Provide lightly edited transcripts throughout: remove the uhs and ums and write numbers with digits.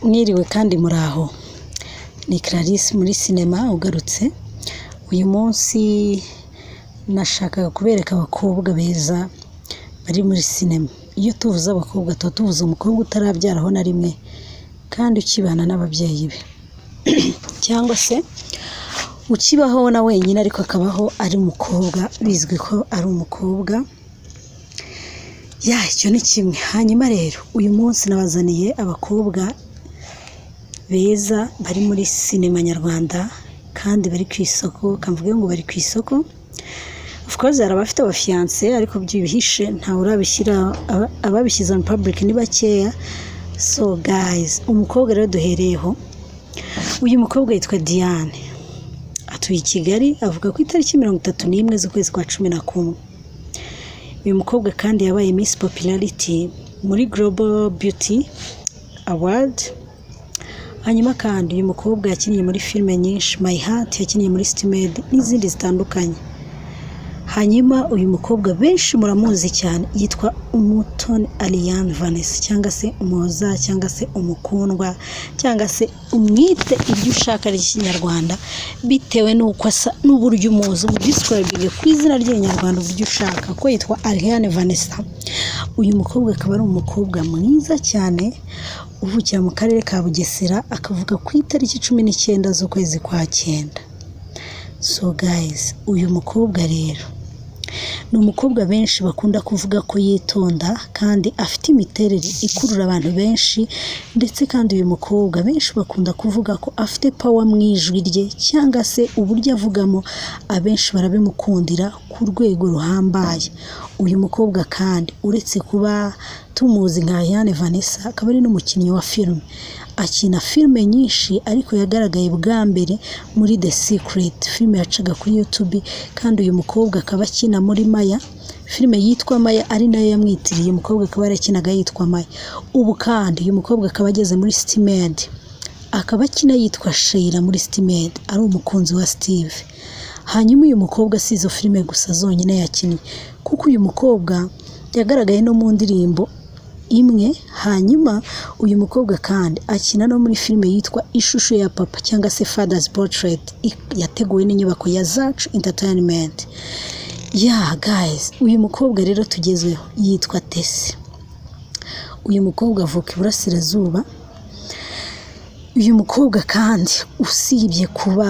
Mwiriwe kandi muraho, ni Clarisse muri sinema ugarutse. Uyu munsi nashakaga kubereka abakobwa beza bari muri sinema. Iyo tuvuze abakobwa tuba tuvuze umukobwa utarabyaraho na rimwe kandi ukibana n'ababyeyi be, cyangwa se ukibaho na wenyine ariko akabaho ari umukobwa, bizwi ko ari umukobwa. Ya, icyo ni kimwe. Hanyuma rero uyu munsi nabazaniye abakobwa beza bari muri sinema nyarwanda kandi bari ku isoko. Kamvuge ngo bari ku isoko. Of course hari abafite abafiyanse ariko byihishe, ntawe urabishyira, ababishyize mu public ni bakeya. So guys, umukobwa rero duhereyeho, uyu mukobwa yitwa Diane, atuye i Kigali, avuka ku itariki 31 z'ukwezi kwa 11. Uyu mukobwa kandi yabaye Miss Popularity muri Global Beauty Award. Hanyuma kandi uyu mukobwa yakinnye muri filime nyinshi, My Heart, yakinnye muri City Maid n'izindi zitandukanye. Hanyuma uyu mukobwa benshi muramuzi cyane, yitwa Umutoni Ariane Vanessa, cyangwa se Umuhoza, cyangwa se Umukundwa, cyangwa se umwite iryo ushaka ry'Ikinyarwanda bitewe n'uko asa n'uburyo umuzi, umudescribinge ku izina ry'Ikinyarwanda uburyo ushaka ko yitwa Ariane Vanessa. Uyu mukobwa akaba ari umukobwa mwiza cyane uvukira mu karere ka Bugesera, akavuka ku itariki 19 z'ukwezi kwa cyenda. So guys, uyu mukobwa rero ni umukobwa benshi bakunda kuvuga ko yitonda kandi afite imiterere ikurura abantu benshi, ndetse kandi uyu mukobwa benshi bakunda kuvuga ko afite power mu ijwi rye cyangwa se uburyo avugamo, abenshi barabimukundira ku rwego ruhambaye. Uyu mukobwa kandi uretse kuba tumuzi nka Ariane Vanessa, akaba ari n'umukinnyi wa filime, akina filime nyinshi, ariko yagaragaye bwa mbere muri The Secret, filime yacaga kuri YouTube. Kandi uyu mukobwa akaba akina muri Maya, filime yitwa Maya ari nayo yamwitiriye. Uyu mukobwa akaba yarakinaga yitwa Maya. Ubu kandi uyu mukobwa akaba ageze muri City Maid, akaba akina yitwa Sheila muri City Maid, ari umukunzi wa Steve. Hanyuma uyu mukobwa si izo filime gusa zonyine yakinnye, kuko uyu mukobwa yagaragaye no mu ndirimbo imwe. Hanyuma uyu mukobwa kandi akina no muri filime yitwa Ishusho ya Papa, cyangwa se Father's Portrait, yateguwe n'inyubako ya Zacu Entertainment. Yeah guys, uyu mukobwa rero tugezweho yitwa Tessy. Uyu mukobwa avuka iburasirazuba. Uyu mukobwa kandi usibye kuba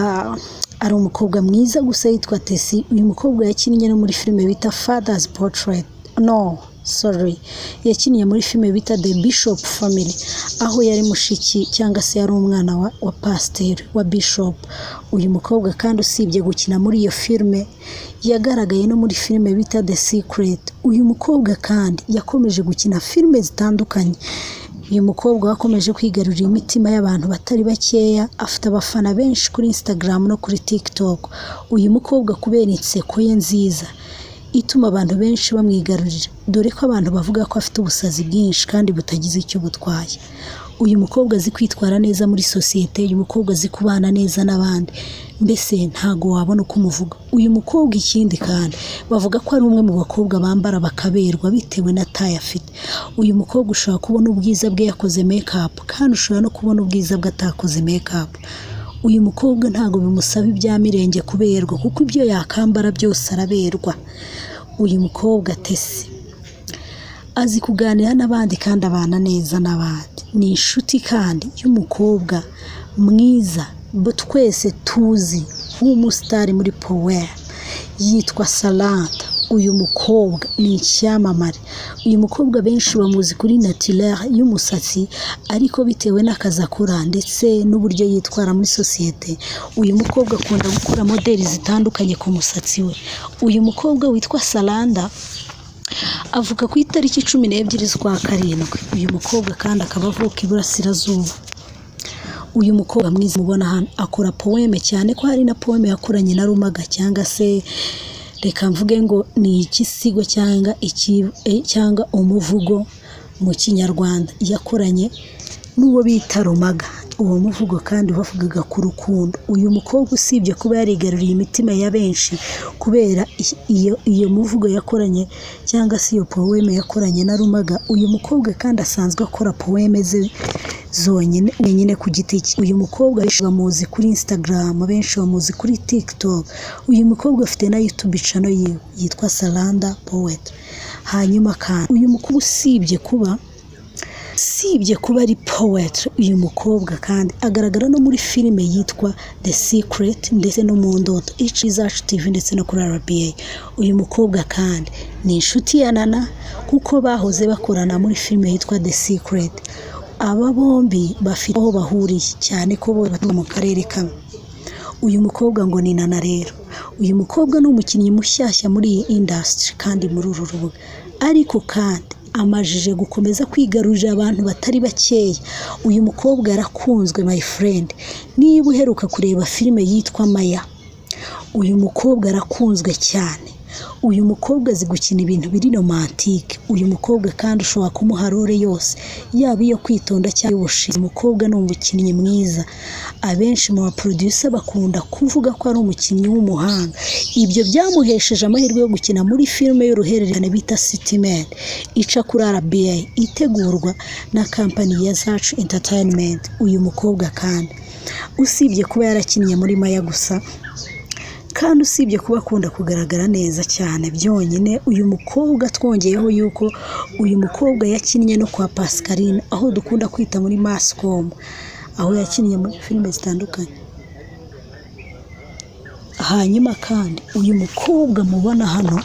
ari umukobwa mwiza gusa yitwa Tessy, uyu mukobwa yakinnye no muri filime bita Father's Portrait, no sorry, yakinnye muri filime bita The Bishop Family, aho yari mushiki cyangwa se yari umwana wa pasiteri wa Bishop. Uyu mukobwa kandi usibye gukina muri iyo filime, yagaragaye no muri filime bita The Secret. Uyu mukobwa kandi yakomeje gukina filime zitandukanye. Uyu mukobwa wakomeje kwigarurira imitima y'abantu batari bakeya, afite abafana benshi kuri Instagram no kuri TikTok. Uyu mukobwa kubera inseko ye nziza ituma abantu benshi bamwigarurira, dore ko abantu bavuga ko afite ubusazi bwinshi kandi butagize icyo butwaye. Uyu mukobwa azi kwitwara neza muri sosiyete, uyu mukobwa azi kubana neza n'abandi, mbese ntago wabona uko umuvuga. Uyu mukobwa ikindi kandi bavuga ko ari umwe mu bakobwa bambara bakaberwa bitewe na taille afite. Uyu mukobwa ushobora kubona ubwiza bwe yakoze make-up, kandi ushobora no kubona ubwiza bwe atakoze make-up. Uyu mukobwa ntabwo bimusaba ibya mirenge kuberwa, kuko ibyo yakambara byose araberwa. Uyu mukobwa Tessy azi kuganira n'abandi kandi abana neza n'abandi. Ni inshuti kandi y'umukobwa mwiza twese tuzi w'umusitari muri Poweri, yitwa Saranda. Uyu mukobwa ni icyamamare. Uyu mukobwa benshi bamuzi kuri naturelle y'umusatsi, ariko bitewe n'akazi akora ndetse n'uburyo yitwara muri sosiyete, uyu mukobwa akunda gukora modeli zitandukanye ku musatsi we. Uyu mukobwa witwa Saranda avuka ku itariki 12 z'ukwa karindwi. Uyu mukobwa kandi akaba avuka iburasirazuba. Uyu mukobwa mwiza mubona hano akora poème, cyane ko hari na poème yakoranye na Rumaga, cyangwa se reka mvuge ngo ni igisigo cyangwa iki cyangwa umuvugo mu Kinyarwanda, yakoranye n'uwo bita Rumaga. Uwo muvugo kandi bavugaga ku rukundo. Uyu mukobwa usibye kuba yarigaruriye imitima ya benshi kubera iyo muvugo yakoranye cyangwa se iyo poème yakoranye na Rumaga, uyu mukobwa kandi asanzwe akora poème ze. zonyine wenyine ku giti cye. Uyu mukobwa benshi bamuzi kuri Instagram, benshi bamuzi kuri TikTok. Uyu mukobwa afite na YouTube channel yiwe yitwa Saranda Poet. Hanyuma kandi uyu mukobwa usibye kuba ari poet, uyu mukobwa kandi agaragara no muri filime yitwa The Secret ndetse no mu Ndoto ica Izacu TV ndetse no kuri RBA. Uyu mukobwa kandi ni inshuti ya Nana kuko bahoze bakorana muri filime yitwa The Secret. Aba bombi bafite aho bahuriye cyane ko bose batuye mu karere kamwe. Uyu mukobwa ngo ni Nana rero. Uyu mukobwa ni umukinnyi mushyashya muri iyi industry kandi muri uru rubuga, ariko kandi amajije gukomeza kwigarurira abantu batari bakeya. Uyu mukobwa arakunzwe, my friend. Niba uheruka kureba filime yitwa Maya, uyu mukobwa arakunzwe cyane. Uyu mukobwa azi gukina ibintu biri romantique. Uyu mukobwa kandi ushobora kumuha role yose, yaba iyo kwitonda cyangwa iy'ubushizi. Uyu mukobwa ni umukinnyi mwiza. Abenshi mu ba producer bakunda kuvuga ko ari umukinnyi w'umuhanga. Ibyo byamuhesheje amahirwe yo gukina muri filime y'uruhererekane bita City Maid ica kuri RBA, itegurwa na kampani ya Zacu Entertainment. Uyu mukobwa kandi usibye kuba yarakinnye muri Maya gusa, kandi usibye kuba akunda kugaragara neza cyane byonyine, uyu mukobwa twongeyeho yuko uyu mukobwa yakinnye no kwa Pascaline, aho dukunda kwita muri Mascom, aho yakinnye muri filime zitandukanye. Hanyuma kandi uyu mukobwa mubona hano,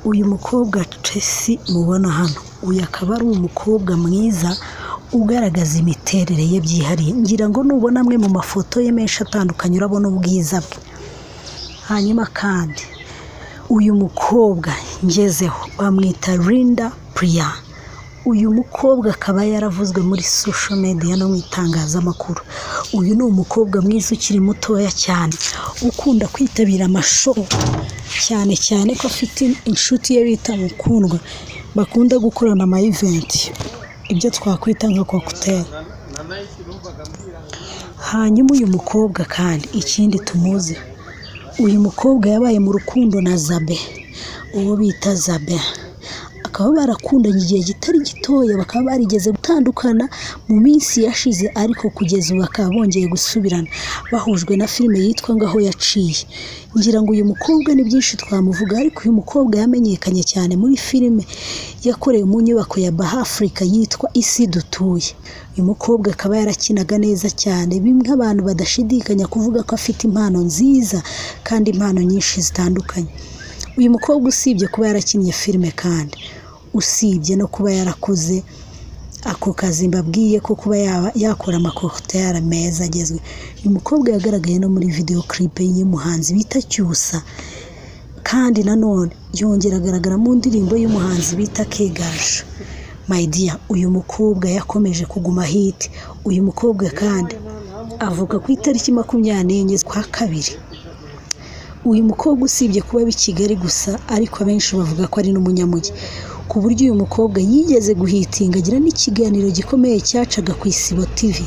uyu mukobwa Tracy mubona hano, uyu akaba ari umukobwa mwiza ugaragaza imiterere ye byihariye. Ngira ngo nubona amwe mu mafoto ye menshi atandukanye urabona ubwiza bwe. Hanyuma kandi uyu mukobwa ngezeho bamwita Linda Priya. Uyu mukobwa akaba yaravuzwe muri social media no mu itangazamakuru. Uyu ni umukobwa mwiza ukiri mutoya cyane, ukunda kwitabira ama show cyane cyane ko afite inshuti ye bita Mukundwa, bakunda gukorana ama event, ibyo twakwita nka cocktail. Hanyuma uyu mukobwa kandi ikindi tumuzi, uyu mukobwa yabaye mu rukundo na Zabe, uwo bita Zabe, bakaba barakundanye igihe kitari gitoya, bakaba barigeze gutandukana mu minsi yashize, ariko kugeza ubu bakaba bongeye gusubirana bahujwe na filime yitwa Ngaho Yaciye. Ngira ngo uyu mukobwa ni byinshi twamuvuga, ariko uyu mukobwa yamenyekanye cyane muri filime yakorewe mu nyubako ya Baha Africa yitwa Isi Dutuye. Uyu mukobwa akaba yarakinaga neza cyane, bimwe abantu badashidikanya kuvuga ko afite impano nziza kandi impano nyinshi zitandukanye. Uyu mukobwa usibye kuba yarakinnye filime, kandi usibye no kuba yarakoze ako kazi mbabwiye ko kuba yaba yakora ama cocktail meza agezweho, uyu mukobwa yagaragaye no muri video clip y'umuhanzi bita Cyusa, kandi nanone yongera agaragara mu ndirimbo y'umuhanzi bita Kegaju. My dear, uyu mukobwa yakomeje kuguma hit. Uyu mukobwa kandi avuka ku itariki 24 z'ukwa kabiri. Uyu mukobwa usibye kuba aba i Kigali gusa, ariko abenshi bavuga ko ari n'umunyamujyi, ku buryo uyu mukobwa yigeze guhitinga agira n'ikiganiro gikomeye cyacaga ku Isibo TV.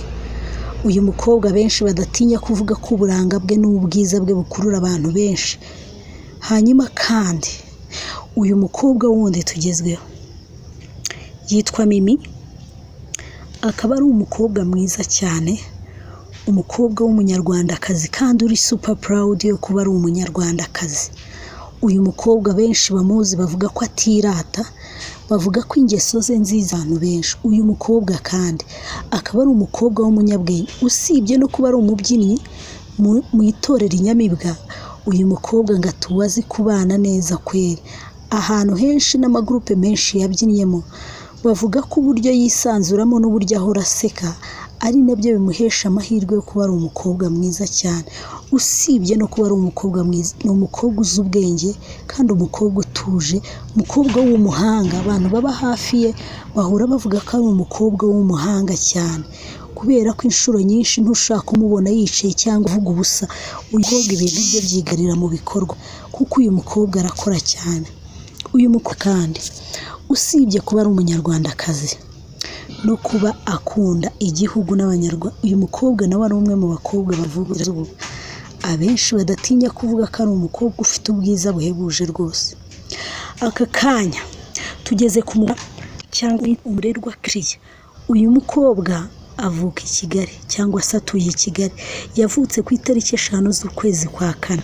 Uyu mukobwa benshi badatinya kuvuga ko uburanga bwe n'ubwiza bwe bukurura abantu benshi. Hanyuma kandi uyu mukobwa wundi tugezweho yitwa Mimi, akaba ari umukobwa mwiza cyane, umukobwa w'umunyarwandakazi kandi uri super proud yo kuba ari umunyarwandakazi. Uyu mukobwa benshi bamuzi bavuga ko atirata, bavuga ko ingeso ze nziza abantu benshi. Uyu mukobwa kandi akaba ari umukobwa w'umunyabwenge, usibye no kuba ari umubyinnyi mu itorero Inyamibwa. Uyu mukobwa ngo atuwe azi kubana neza kweri. Ahantu henshi n'amagurupe menshi yabyinnyemo bavuga ko uburyo yisanzuramo n'uburyo ahora aseka ari nabyo bimuhesha amahirwe yo kuba ari umukobwa mwiza cyane. Usibye no kuba ari umukobwa mwiza, ni umukobwa uzi ubwenge kandi umukobwa utuje, umukobwa w'umuhanga. Abantu baba hafi ye bahora bavuga ko ari umukobwa w'umuhanga cyane, kubera ko inshuro nyinshi ntushaka kumubona yicaye cyangwa avuga ubusa. Uyu mukobwa ibintu bye byigarira mu bikorwa, kuko uyu mukobwa arakora cyane. Uyu mukobwa kandi usibye kuba ari umunyarwandakazi no kuba akunda igihugu n'abanyarwanda, uyu mukobwa nawe ari umwe mu bakobwa bavuga ubu abenshi badatinya kuvuga ko ari umukobwa ufite ubwiza buhebuje rwose. Aka kanya tugeze ku cyangwa Umurerwa Kiriya. Uyu mukobwa avuka i Kigali cyangwa se atuye i Kigali, yavutse ku itariki 5 z'ukwezi kwa kane.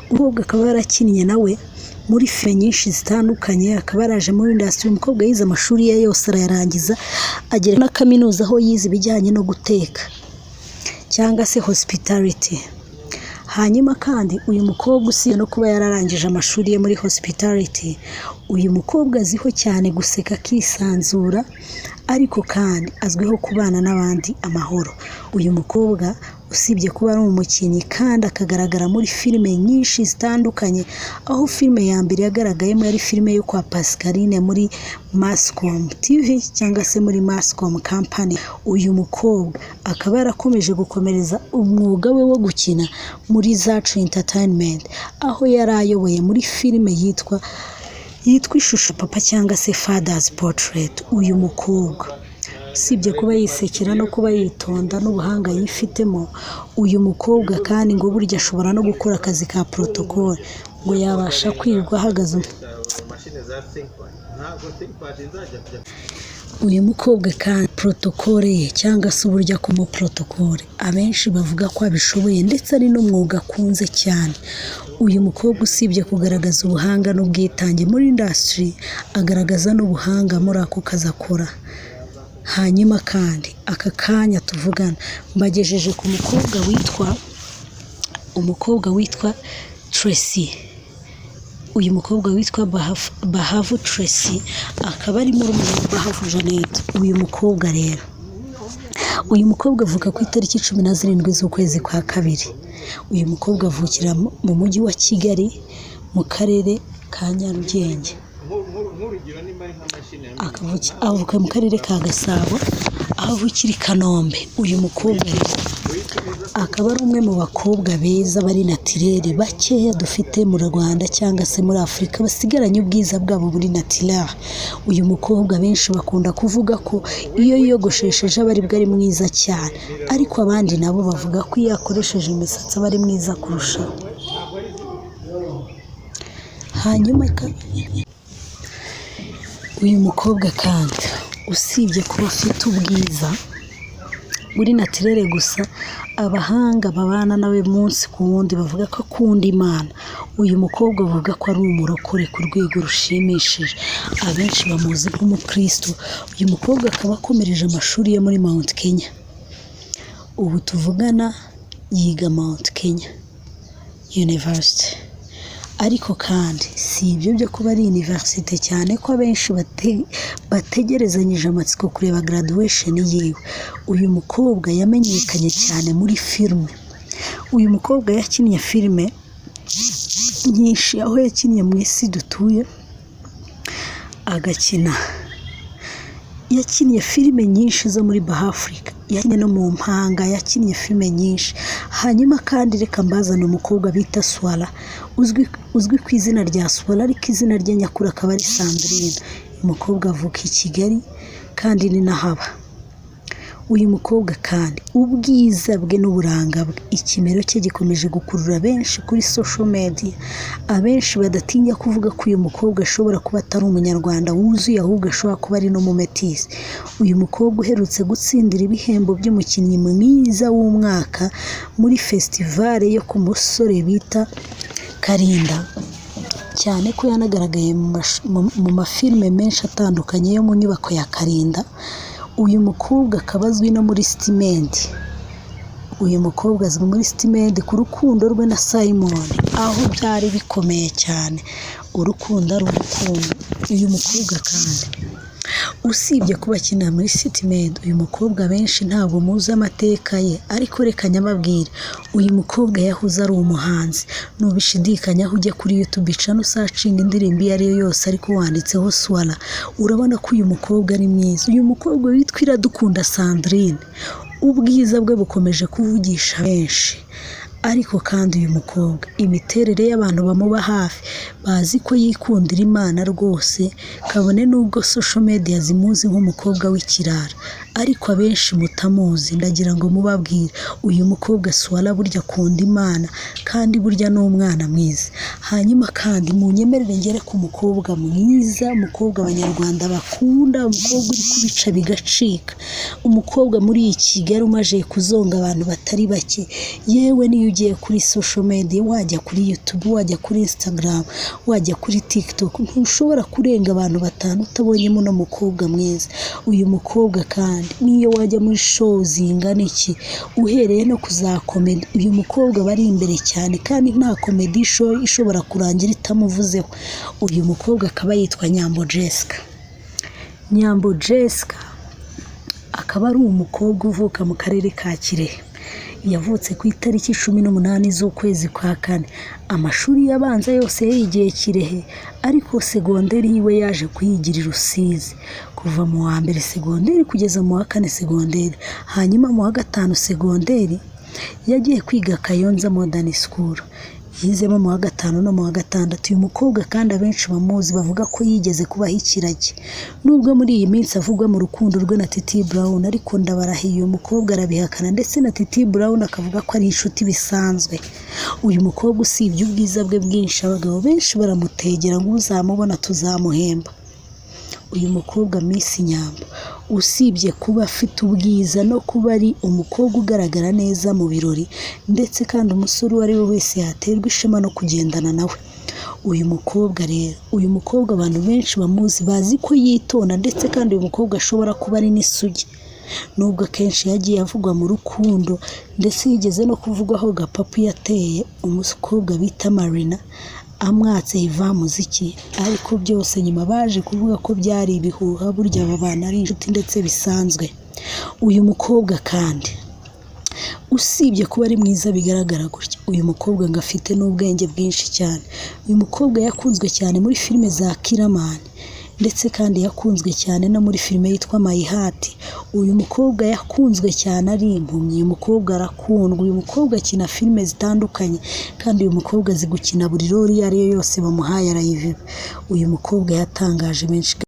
Umukobwa akaba yarakinnye nawe muri filime nyinshi zitandukanye, akaba yaraje muri industry. Umukobwa yize amashuri ye yose arayarangiza, agera na kaminuza aho yize ibijyanye no guteka cyangwa se hospitality. Hanyuma kandi uyu mukobwa usibye no kuba yararangije amashuri ye muri hospitality, uyu mukobwa azwiho cyane guseka akisanzura, ariko kandi azwiho kubana n'abandi amahoro. Uyu mukobwa usibye kuba ari umukinnyi kandi akagaragara muri filime nyinshi zitandukanye, aho filime ya mbere yagaragayemo yari filime yo kwa Pascaline muri Mascom TV cyangwa se muri Mascom Company. Uyu mukobwa akaba yarakomeje gukomereza umwuga we wo gukina muri Zacu Entertainment, aho yari ayoboye muri filime yitwa Ishusho Papa cyangwa se Father's Portrait. Uyu mukobwa usibye kuba yisekera no kuba yitonda n'ubuhanga yifitemo, uyu mukobwa kandi ngo burya ashobora no gukora akazi ka protocole, ngo yabasha kwirwa ahagaze. Uyu mukobwa kandi protocole ye cyangwa se uburyo akoma protocole, abenshi bavuga ko abishoboye ndetse ari n'umwuga akunze cyane. Uyu mukobwa usibye kugaragaza ubuhanga n'ubwitange muri industry, agaragaza n'ubuhanga muri ako kazi akora. Hanyuma kandi aka kanya tuvugana mbagejeje ku mukobwa witwa Tracy. Uyu mukobwa witwa Bahavu Tracy akaba ari murumuna wa Bahavu Jeannette. Uyu mukobwa rero, uyu mukobwa avuka ku itariki 17 z'ukwezi kwa kabiri. Uyu mukobwa avukira mu mujyi wa Kigali mu karere ka Nyarugenge. Avuka mu karere ka Gasabo, aho avukira i Kanombe. Uyu mukobwa rero akaba ari umwe mu bakobwa beza bari naturelle bakeya dufite mu Rwanda cyangwa se muri Afurika basigaranye ubwiza bwabo buri naturelle. Uyu mukobwa benshi bakunda kuvuga ko iyo yiyogoshesheje aba aribwo ari mwiza cyane, ariko abandi nabo bavuga ko iyo akoresheje imisatsi aba ari mwiza kurushaho. Hanyuma uyu mukobwa kandi usibye kuba afite ubwiza buri naturelle gusa, abahanga babana nawe munsi ku wundi bavuga ko akunda Imana. Uyu mukobwa bavuga ko ari umurokore ku rwego rushimishije, abenshi bamuzi nk'umukristo. Uyu mukobwa akaba akomereje amashuri ye muri Mount Kenya. Ubu tuvugana yiga Mount Kenya University. Ariko kandi si ibyo byo kuba ari université, cyane ko abenshi bategerezanyije amatsiko kureba graduation yiwe. Uyu mukobwa yamenyekanye cyane muri filime. Uyu mukobwa yakinnye filime nyinshi, aho yakinnye mu Isi Dutuye, agakina, yakinnye filime nyinshi zo muri Bahafurika, yakinnye no mu Mpanga, yakinnye filime nyinshi. Hanyuma kandi reka mbazane umukobwa bita Swara, uzwi ku izina rya Swara, ariko izina rye nyakuri akaba ari Sandrine. Uyu mukobwa avuka i Kigali kandi ni naho aba. Uyu mukobwa kandi ubwiza bwe n'uburanga bwe, ikimero cye gikomeje gukurura benshi kuri social media. Abenshi badatinya kuvuga ko uyu mukobwa ashobora kuba atari umunyarwanda wuzuye, ahubwo ashobora kuba ari n'umumetisi. Uyu mukobwa uherutse gutsindira ibihembo by'umukinnyi mwiza w'umwaka muri festival yo ku musore bita Karinda, cyane ko yanagaragaye mu mafilime menshi atandukanye yo mu nyubako ya Karinda. Uyu mukobwa akaba azwi no muri City Maid. Uyu mukobwa azwi muri City Maid ku rukundo rwe na Simon, aho byari bikomeye cyane, urukundo ari urukundo. Uyu mukobwa kandi usibye kuba akina muri City Maid, uyu mukobwa benshi ntabwo muzi amateka ye, ariko reka nyababwire. Uyu mukobwa yahoze ari umuhanzi. Nubishidikanyaho ujye kuri YouTube channel, usearchinga indirimbo iyo ari yo yose ariko wanditseho Swara, urabona ko uyu mukobwa ari mwiza. Uyu mukobwa witwa Iradukunda Sandrine, ubwiza bwe bukomeje kuvugisha benshi. Ariko kandi uyu mukobwa imiterere y'abantu bamuba hafi bazi ko yikundira Imana rwose, kabone n'ubwo social media zimuzi nk'umukobwa w'ikirara, ariko abenshi mutamuzi ndagira ngo mubabwire, uyu mukobwa Swalla burya akunda Imana kandi burya ni umwana mwiza. Hanyuma kandi munyemerere ngere ku mukobwa mwiza, umukobwa abanyarwanda bakunda, umukobwa uri kubica bigacika, umukobwa muri iyi Kigali umaze kuzonga abantu batari bake. Yewe niyo ugiye kuri social media, wajya kuri YouTube, wajya kuri Instagram, wajya kuri TikTok, ntushobora kurenga abantu batanu utabonyemo uno mukobwa mwiza. Uyu mukobwa kandi niyo wajya muri show zingana iki, uhereye no kuza comedy, uyu mukobwa aba ari imbere cyane kandi nta comedy show ishobora kurangira itamuvuzeho. Uyu mukobwa akaba yitwa Nyambo Jessica. Nyambo Jessica akaba ari umukobwa uvuka mu karere ka Kirehe. Yavutse ku itariki 18 z'ukwezi kwa kane. Amashuri abanza yose yayigiye Kirehe, ariko segonderi yiwe yaje kuyigira i Rusizi. Kuva mu wa mbere segonderi kugeza mu wa kane segonderi, hanyuma mu wa gatanu segonderi yagiye kwiga Kayonza Modern School. Yizemo mu wa gatanu no mu wa gatandatu. Uyu mukobwa kandi abenshi bamuzi bavuga ko yigeze kubaho ikiragi. Nubwo muri iyi minsi avugwa mu rukundo rwe na Titi Brown, ariko ndabarahiye uyu mukobwa arabihakana, ndetse na Titi Brown akavuga ko ari inshuti bisanzwe. Uyu mukobwa usibye ubwiza bwe bwinshi, abagabo benshi baramutegera ngo uzamubona tuzamuhemba. Uyu mukobwa Miss Nyambo usibye kuba afite ubwiza no kuba ari umukobwa ugaragara neza mu birori, ndetse kandi umusore uwo ari we wese yaterwa ishema no kugendana nawe. Uyu mukobwa rero, uyu mukobwa abantu benshi bamuzi bazi ko yitonda, ndetse kandi uyu mukobwa ashobora kuba ari n'isugi. Nubwo akenshi yagiye avugwa mu rukundo, ndetse yigeze no kuvugwaho gapapu yateye umukobwa bita Marina amwatse Yvan Muziki, ariko byose nyuma baje kuvuga ko byari ibihuha, burya aba bana ari inshuti ndetse bisanzwe. Uyu mukobwa kandi usibye kuba ari mwiza bigaragara gutya, uyu mukobwa ngo afite n'ubwenge bwinshi cyane. Uyu mukobwa yakunzwe cyane muri filime za Killaman, ndetse kandi yakunzwe cyane no muri filime yitwa My Heart. Uyu mukobwa yakunzwe cyane ari impumyi, uyu mukobwa arakundwa, uyu mukobwa akina filime zitandukanye, kandi uyu mukobwa azi gukina buri role iyo ari yo yose bamuhaye arayiviba. Uyu mukobwa yatangaje benshi.